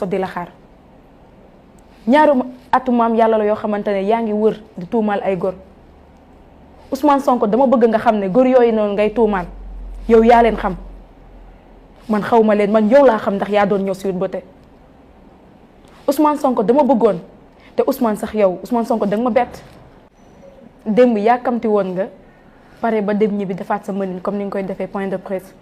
ko di la xaar ñaaru atu maam yàlla la yoo xamante ne yaa ngi wër di tuumaal ay góor Ousmane Sonko dama bëgg nga xam ne góor yooyu noonu ngay tuumaal yow yaa leen xam man xaw ma leen man yow laa xam ndax yaa doon ñëw Sweet Beauté Ousmane Sonko dama bëggoon te Ousmane sax yow Ousmane Sonko danga ma bett démb yàkkamti woon nga pare ba dem ñibbi defaat sa mënin comme ni nga koy defee point de presse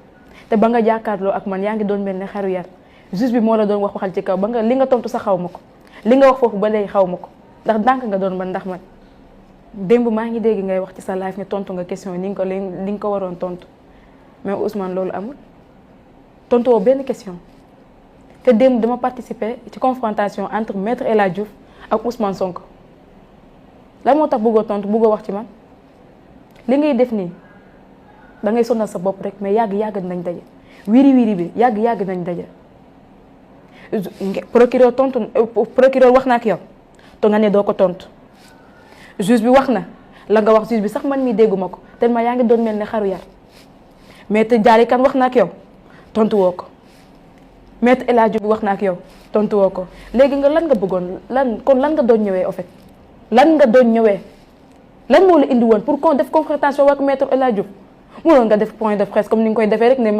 te ba nga jàkkaarloo ak man yaa ngi doon mel ne xaru yar juge bi moo la doon waxal ci kaw ba nga li nga tontu sax xaw ma ko li nga wax foofu ba léegi xaw ma ko ndax dànk nga doon man ndax man démb maa ngi dégg ngay wax ci sa live ne tontu nga question ni nga ko waroon tontu mais Ousmane loolu amul tontu woo benn question te démb dama participer ci confrontation entre maître El Hadji Diouf ak Ousmane Sonko lan moo tax bëggoo tontu bëggoo wax ci man li ngay def nii da ngay sonal sa bopp rek mais yàgg nañ daje wiri bi yàgg nañ daje procureur wax na ak yow te nga ne doo ko tontu juge bi wax na la nga wax juge bi sax man mii dégguma ko tellement yaa ngi doon mel ne xaru yar maître Dialy Kane wax na ak yow tontu woo ko maître El Hadji bi wax na ak yow tontu woo ko léegi nga lan nga bëggoon lan nga doon ñëwee en fait lan nga doon ñëwee lan moo la indi woon pour qu'on def confrontation ak maître El Hadji Diouf mënoon nga def point de presse comme ni nga koy defee rek ne